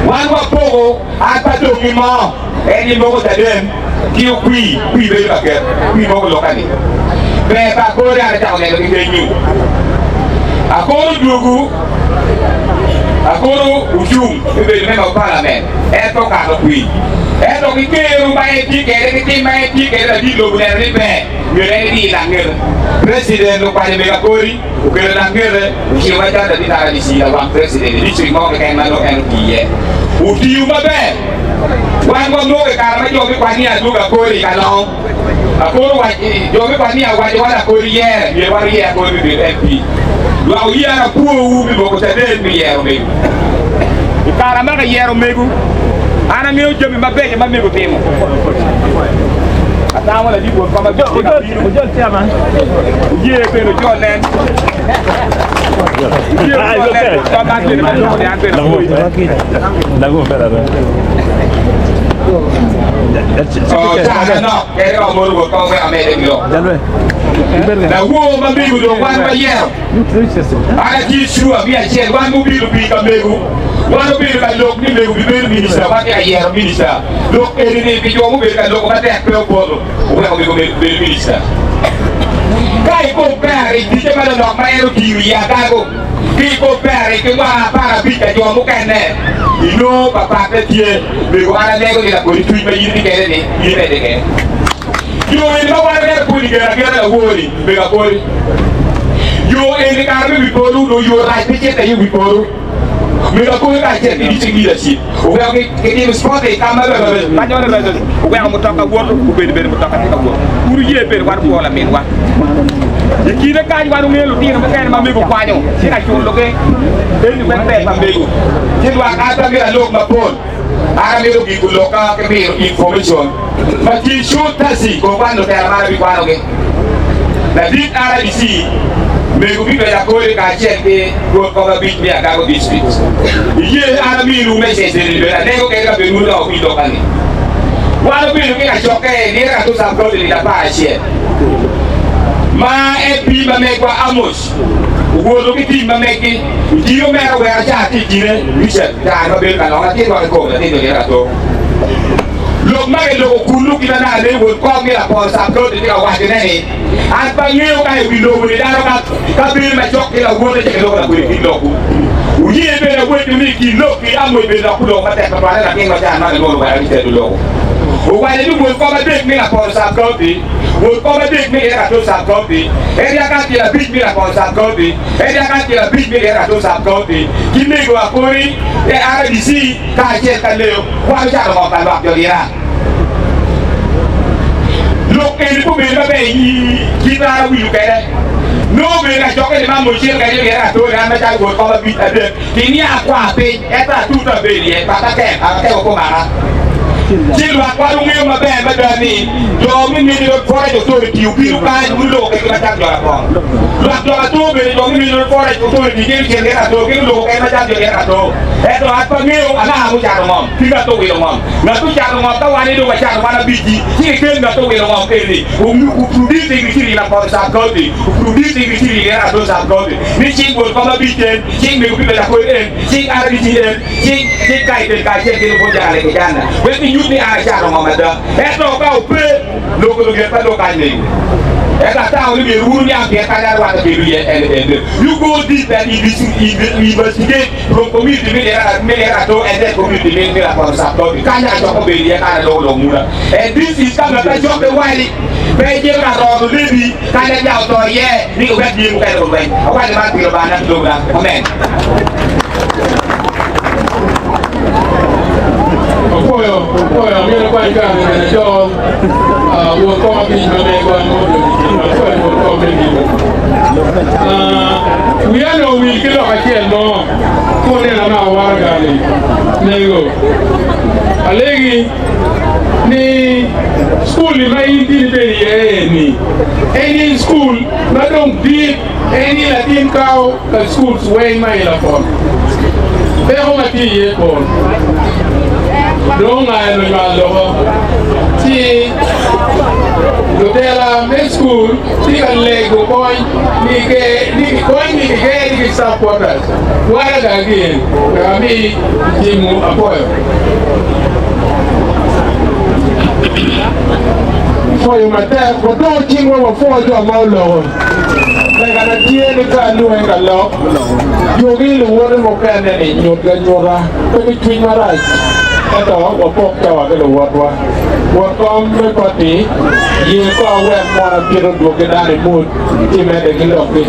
Wan wapoko an pe adong ki mo en ni moko caden ki okwir kwir bedo ka ket kwir moko loka ni ber pa akore an acako neno ki kenyu. Akoro odwogo Akoro ocung me bedo member of parliament en pe okato kwir ento ki kero ma en tye kwede ki tim ma en tye kwede ladit lobo neno ni ber myero en edi i langete. President okwanyo mego Akori okelo langete ocimo macalo ladit RDC lawang president i district mo keken ma nongo en otiyo iye. Otiyo maber. Wan wamoko i kare ma jo me kwan ni adwogo Akori i kalongo. Akoro waco, jo me kwan ni awaco wan Akori yere, myero wan oyer Akori me bedo MP. Lwak oye an apwowu pi moko caden pi yero mego. I kare ma kiyero mego, an angeyo jami mabeco ma mego timo. Atamo ladit won kom abic tye ka bino. Oye bene ojol nen. Oye ojol nen won kom man bene ma loko ni an bene apwoyi. Lawor ma mego dong wan wayero. An atye sure me acel wan mubino pi ka mego wan obedo ka lok ni mego bibedo minista wan tye ka yero minista lok eni ni pi jo mubedo ka loko matek pe opoto oweko mego bedo minista. Ka i compare i ticce ma lalok ma en otiyo i Agago ki i compare ki mwaka 15 ka jo mukene inongo papatte tye mego an alego ni lakodi cwiny ma in itye kede ni in imedde kede. Yo eni ma wan mere pwod igero agera lawor ni mego akori. Yo eni kare me wi polo onongo yo rac pe cito aye i wi polo. Myero akobe kacel ki district leadership oweko kitimo spot i ka ma Oweko mutoka woto obedo bedo mutoka tye ka wot. Pud oye bedo wan okwo laminwa. I kine kany wan ongeyo lutino mukene ma mego kwanyo ci ka culogi. Eni wek ber pa mego ci lwak an pe amito alok mapol. An amito giko lokka ki mino information ma tye cul taci kong kwan lutela man abikwanogi. Ladit RDC mego bibedo akode kacel ki rwot kom abic me Agago District. Iye an aminu message eni bene anego kede ka bed wun dok wuwinj lokka ni. Wan obedo ki kacokke i nino ka Tucson County nino 11 ma MP ma megwa Amos Owoto ki tim ma meggi, otiyo mere oweko caa ki i kine, Richard, kare ma bedo ka loko latin gwok i kom latin jo gire ato. Lok ma giloko kunnu ki ma naka ne won kom me lapor Sub-County tye ka waco ne ni, An pe angeyo ka i wi lobo ni dano ka ka bedo macok ki lawote ci giloko lakwede kin lokwu. Wuye bene awecwu ni i kin lok ki Amoi bene dok guloko matek twatwale latin ma can ma gilworo wek Richard oloko. Owaco ni won kom adek me lapor Sub-County Wot kom adek me ira to sub county, area ka 50 me Lapor sub county, area ka 50 me Ira to sub county, ki mego Akori e RDC kacel ka Leo kwalo calo ngom pa lwak jo Iran. Lok eni pe obedo maber i kit ma an awinyo kwede. Nongo obedo ka cokke ni man mocel kadi Ira to an macalo wot kom abic adek ki nia kwar piny ento atuto abedo iye paka tek akateko kumaka. Ci lwak wan wungeyo maber mada ni jo me Middle Forest Authority obino kany guloko kwedgi macalo jo Lapong. Lwak jo Ato bene jo me Middle Forest Authority gin ocito gin Ato gin oloko kwedgi macalo jo gin Ato. Ento an pe angeyo anga mucato ngom ki ngat owilo ngom. Ngat ocato ngom ka wan dong wacato wan abicci ci kikel ngat owilo ngom eni oproducing receipt i Lapong Sub County, oproducing receipt i gin Ato Sub County ni cing won kom abic en, cing mego Peter Lakwed en, cing RDC en. Ci ci ka ibed kacel ki lubut jang Alekijanda, wek ginyut ni an acato ngom ada. Ento ka wupe, loko lugen pa lok kany mego. Ento atamo ni myero wun wuniang pien kanya arwatte kwedwu iye en ene. You go deep and investigate from community me Lira to and then community me Lapor Sub County. Kanya acoko bedo iye kare loko lok muna. And this is ka ngat acokke wali pe icito ka rono lebi kanya ja oto iye ni wek jami mukene olweny. Awaco man pi Lubanga ki lobona. Amen. Apwoyo, apwoyo, amyero akwany kare ni bene aco won kom abic ma megwa ma odong i kinwa, apwoyo won kom me gimo. Wiya onongo owil ki lok acel mo, kun nino amako waraga-ni, nego. Alegi ni cukul-li ma in tin ibedo iye eni, en cukul ma dong dit. En ni latin kawo ka schools weng ma i Lapor. Peko ma tye iye pol. Dong ongayo lunywal loko ci lutela me school tye ka lego kony ni kikony ni kiger ki staff quarters. Waraga gi en wek ami cimwu apwoyo. Pwoyo matek, wadur cingwa wapwo jo ma oloko. Legana tye ni ka alwongi ka lok, juki luwote mukene-ni nyutgi anyuta, pe ki cwiny marac, ento wapok cawa ki luwotwa. Wot kom me pati, ye kong wek mon apito dwogi dano i mut ci imedde ki lokki.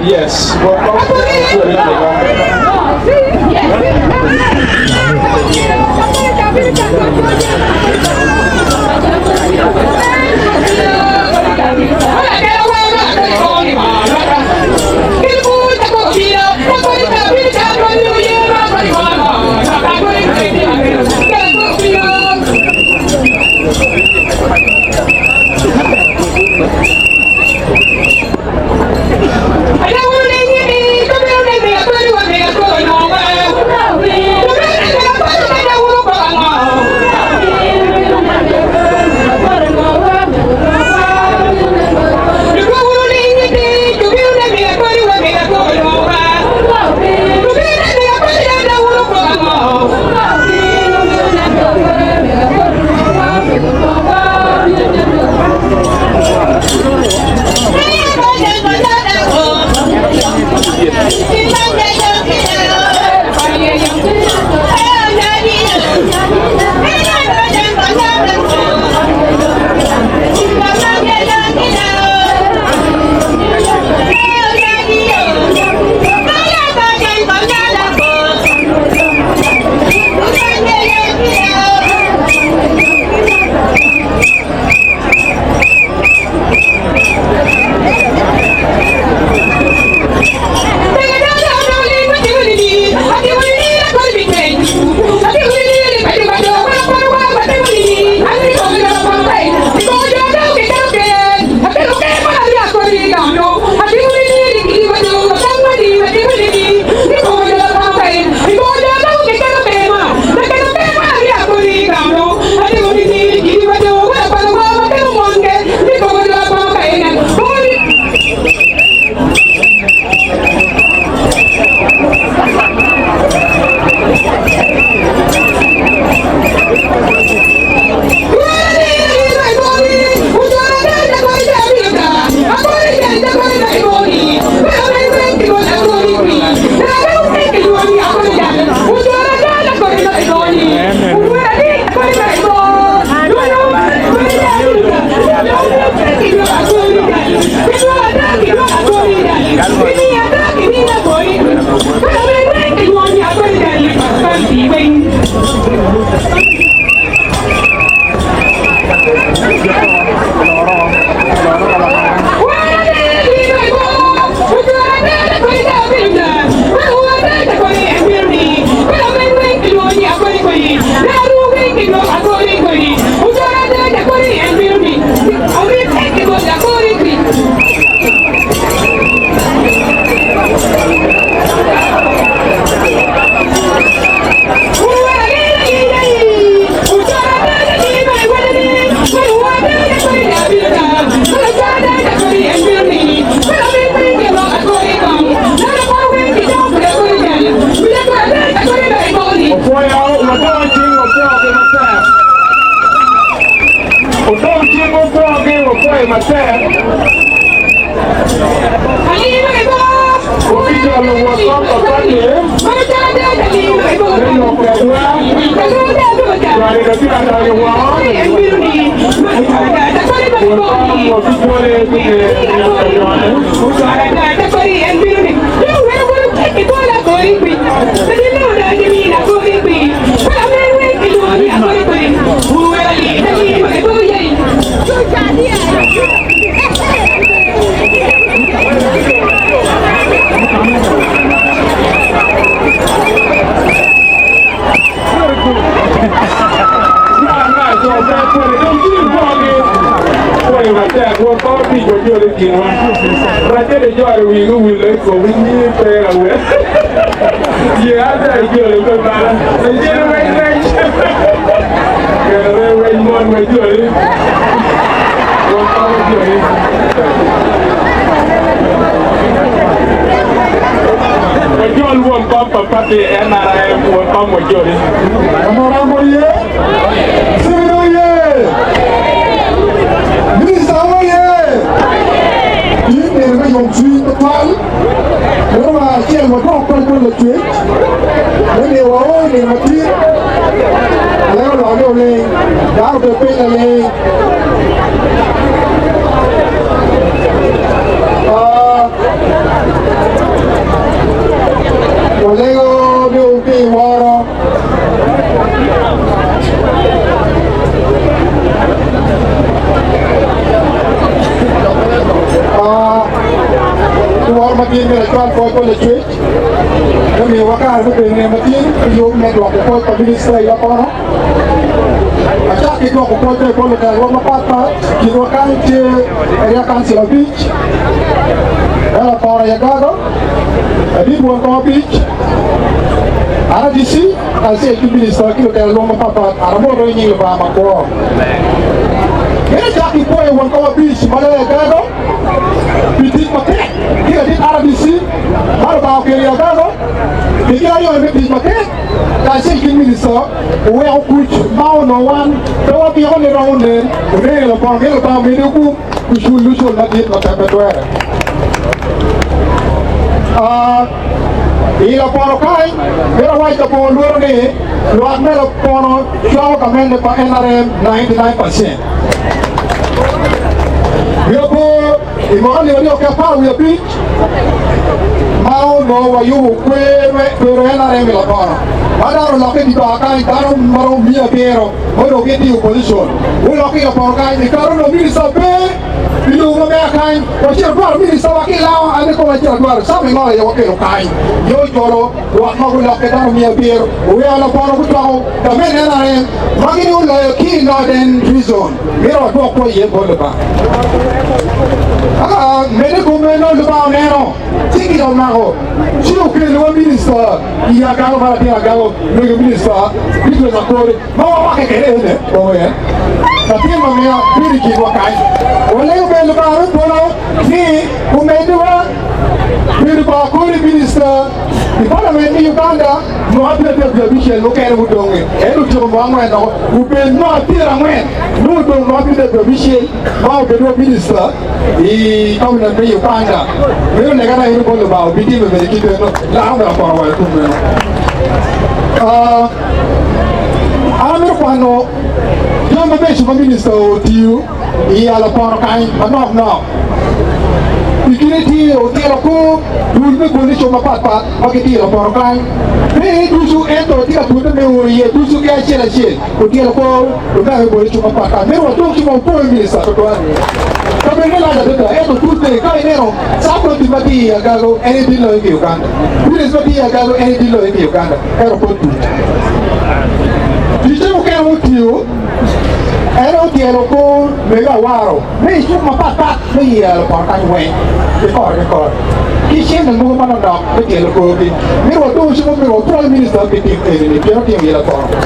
Yes. Wot kom me matek. Wabijolo wot kom pa Padi me lok kwedwa. Cwale dong tye ka donyo woko. Wot kom wabijole ki nge nino pa jone. Wajol won kom pa party NRM won kom wajoli. Honorable ye, Sibiro ye, Minister ye, in nino me yomcwiny tutwal, meno wa acel wadwok pwoc bot Lacwec me miyowa o i nino matin, alego loko ni oling, dano obed piny laling. Walego ni wuti woro. Woro matin myero acwal pwoc bot Lacwec me miyowa kare me bedo nino matin ki yub me dwoko pwoc pa Minista i Lapono. Acak ki dwoko pwoc bene bot lutelwa mapat pat. I kinwa kany tye Area Council abic me Lapono i Agago, ladit won kom abic, RDC, kacel ki minista ki lutela lwong mapat pat. An amoto i nying Lubanga makwo. Mito acak ki pwoyo won kom abic ma loyo Agago pi tic matek ki ladit RDC ma Lubanga okelo i Agago pi gin aryo me tic matek. kacel ki minista oweko kuc ma onongo wan pe wamito ni romo nen, onene labongo ni Lubanga omede gum ocul lucul madit ma pe twere. I lapono kany, mito awac labongo lworo ni lwak me lapono cwako gamente pa NRM 99%. Wi opo i mwaka alip aryo ki 15 ma onongo wayubo kwer me kwero NRM i Lapono ma dano olokke i dye bar kany dano maromo miya abiro ma onongo gitye i opposition gulokke i Lapono kany i kare onongo minista pe i lobo ma mega kany wacito dwaro minista wa ki lango an kikoma acito adwaro Sam Ingolo aye wakelo kany ye ojolo lwak ma gulokke dano miya abiro oweko Lapono gucwako gamente NRM ma gin oloyo ki i Northern Region. Myero wadwok kwo iye bot Lubanga. Ka medde i kom meno, Lubanga oneno ci kica omako, ci okelowa minista i agago ma latin agago mego minista Beatrice Akori ma wawakke kwede ene owe latin ma miya bedo i kinwa kany. Walego bene Lubanga me polo ni omeddiwa bedo pa Akori minista i palament me Uganda. Mwaka 35 mukene mudonge, en otyeko mwaka angwen dok obed mwaka 40 nongo odong mwaka 36 ma obedo wa minista i cabinet me Uganda. Meno legana aye ni bot Lubanga obitime bene kit meno laro me aporo wa i kom meno. An amito kwano jami mabeco ma minista otiyo i alaporo kany manok nok. I kine tye otilo kor dul me coalition mapat pat ma gitye i laporo kany. Pe i ducu ento tye ka tute me oro iye ducu ki acel acel. Otyelo kor lumego me coalition mapat pat. Meno wadong ci ma wapwoyo minista tutwal. Kabedo ne lac adada ento tute ka ineno sub-county ma tye i Agago en aye dit loyo ki i Uganda. Village ma tye i Agago en aye dit loyo ki i Uganda ento pud tut. Ticce mukene mutiyo en otyelo kor mego awaro me i cuk mapat pat me yero poto kany weng ki kore ki kore ki cente mogo manok nok me tyelo korgi. Myero wadong ci myero wapwoy minista pi tim eni ni pien otimo yelo poto.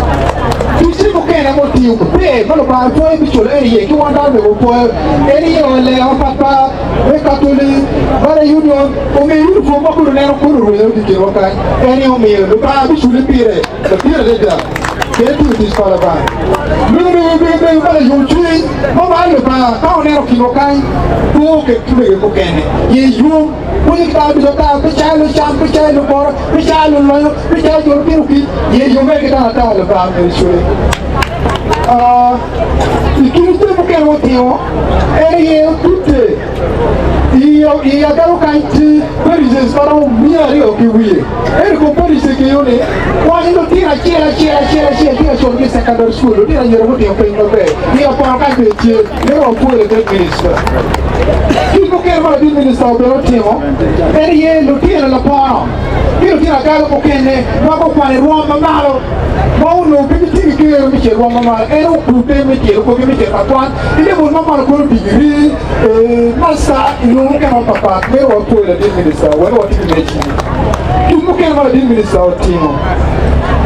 Ticce mukene ma otiyo maber ma Lubanga pwoyo pi culo en iye ki wan dano bene wapwoyo en iye wa lega mapat pat me Katoli, mere. Union omiyo uniform ma kulu neno kulu rwenyo ki kinwa kany en aye omiyo Lubanga biculi pire latin adada kede tiyo tic pa Lubanga. Mego mego mego mego ma layom cwiny ma maro Lubanga ka oneno kinwa kany po ket ki mege mukene ye yom pwonyo ki dano ducu ata pe calo lucam pe calo luboro pe calo lulonyo pe calo jo lutino kic ye yomme ki dano ata Lubanga myero icule. I kin jami mukene ma otimo en aye otute i agalo kany tye parishes ma romo miya aryo ki wiye. Ento i kom parishes kenyo ni kwanyo lutino acel acel acel acel tye ka cito ki i secondary school, lutino anyira gutimo peny maber i aporo kany bene tye meno wapwoyo latit minista. Kit mukene ma latit minista bene otimo en aye lutino lapono ki lutino agalo mukene ma gukwano i rwom ma malo ma onongo pe gitye ki kero me cito i rwom ma malo, en okute me cito kwogi me cito ka kwan i level ma malo kono digiri, masta i lobo mukene mapat pat. Meno wapwoyo ladit minista wek watye ki mec. Gin mukene ma ladit minista otimo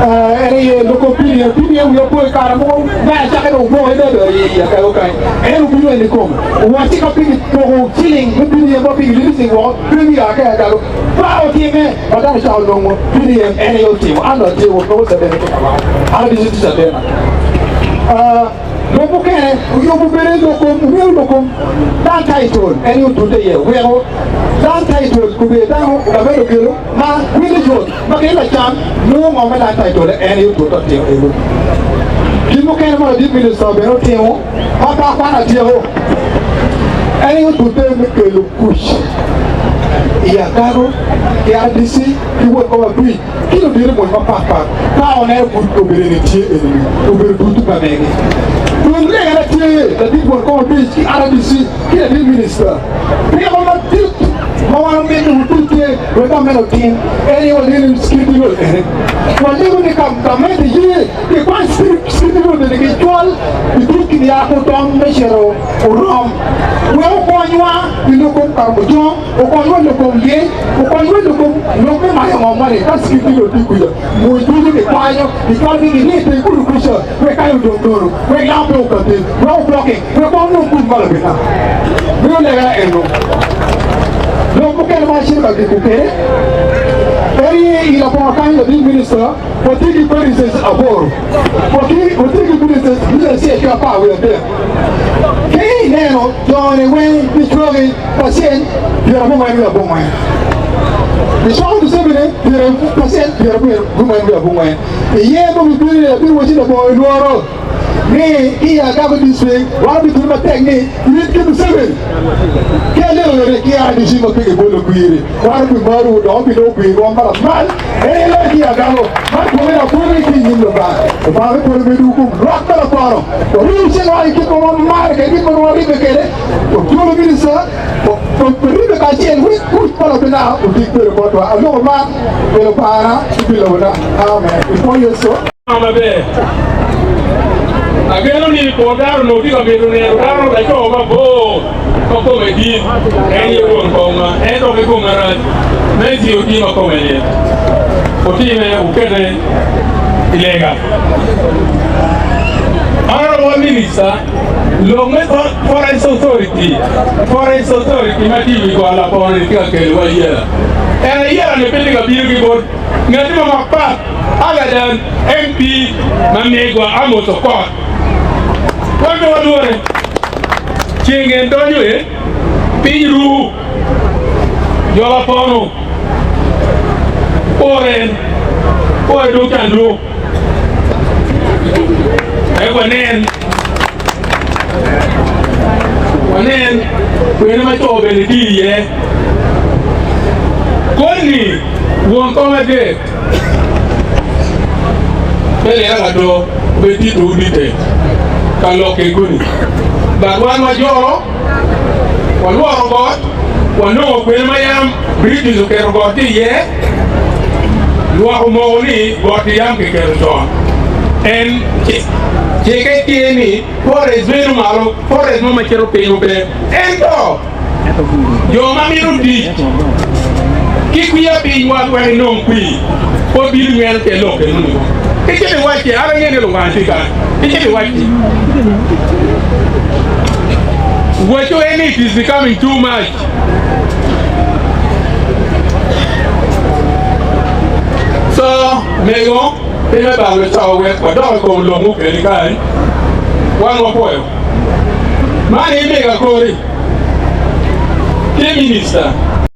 en aye loko PDM. PDM wiye opo i kare mogo me acakki dong oboko adada i agalo kany. En obino en kikome owacci ka pe kipoko ciling me PDM ma pe ki-releasing woko pe bia ka i agalo. Pa otime ma dano ocako nongo PDM en aye otimo. An dong atye wot nongo caden ki kama an abico tye cadena. Lok mukene oyubo bene lok kom omyero lok kom land title en aye otute iye weko land title obedo dano gamente okelo ma wele yot ma kelo lacam nongo ngo me land title en aye otute otimo eno. Gin mukene ma ladit minista bene otimo ma pe akwano atyeko en aye otute me kelo kuc i Agago ki RDC ki wot kom abic ki ludito mony mapat pat ka oneno kuc obedo eni tye enini obedo dutu pa megi. Dong lega na tye ladit wot kom abic ki RDC ki ladit minista peko madit ma wan omito wutuc tye wek gamente otim en aye walego ni security role ene walego ni ka gamente ye Kikwany security role bene kicwal i tuk kin ya ki otom me cito orom wek okonywa i lok kom Karamojong, okonywa i lok kom lyec, okonywa i lok kom lok me mayo ngom moni. Ka security role tye kuca, mony ducu kikwanyo, kicwalogi giriye i teng gudo kuca wek kany odong nono, wek yamo pe okati, wek ogwoki, wek kong onong kuc ma labina. Meno lega eno. Lok mukene ma acito ka giko kwede en aye i labongo kany ladit minista. Watye ki parishes aboro, watye ki ministers 113. Ka ineno joni weng gicwaki pacent 94. Gicwako Museveni pacent 94. Iye ma wibino ni abino wacci labongo ilworo ni ki i Agago district wan wabitute matek ni in ki Museveni ki alelo ki RDC ma pe gibolo kwiri. Wan obimarowu dok obinongo kwir rwom ma lamal. En aye loyo ki i agalo man pwonye lapwony ki i nyim Lubanga. Lubanga me polo bedo kum lwak ma laporo. Waribo cingwa i kit ma wamaro kwede, kit ma waribbe kwede. Wajolo minista, waribbe kacel wek kuc pa Lubanga odig bedo botwa. Aloko man pi Lubangana ki pi lobona. Amen. I pwony Yecu. Maber. Ageno ni pol dano onongo tye ka mito neno dano laco mabor ma kome dit, en aye won komwa, ento pe kom marac. Nancy otye ma kome lit. Otime wukete i lega. Honourable Minister, lok me Forest Authority, Forest Authority ma tye i wi got Lapor-ni tye ka keliwa ayela. En ayela-ni pe tye ka bino ki bot Ngati mo mapat other than MP ma megwa Amos Okot. Wan pe walwore. Ceng en donyo e piny ru jo Lapono ore en ore dong canduk wek wanen wanen kwene ma co bene tiyo iye. Koni won kom adek me lira lado obed tito odite ka lok ki koni. But wan wajoro, walworo got, wanongo kwene ma yam British oketo got tye iye, lwak omoko ni got-ti yam kiketo con. En cikke tye ni forest bedo malo, forest mo ma cito piny ober. Ento Jo ma mito tic ki kwiya piny wa wek inong kwir pud bino nyweno tyen lok enoni. Icito iwacci, An angeyo ni Lubanga tye kany. Icito iwacci, Waco en ni it is becoming too much. So, mego, pe me balo cawa wek wadok i kom lok mukene kany, wan wapwoyo. Man aye mego akori. Tye minista.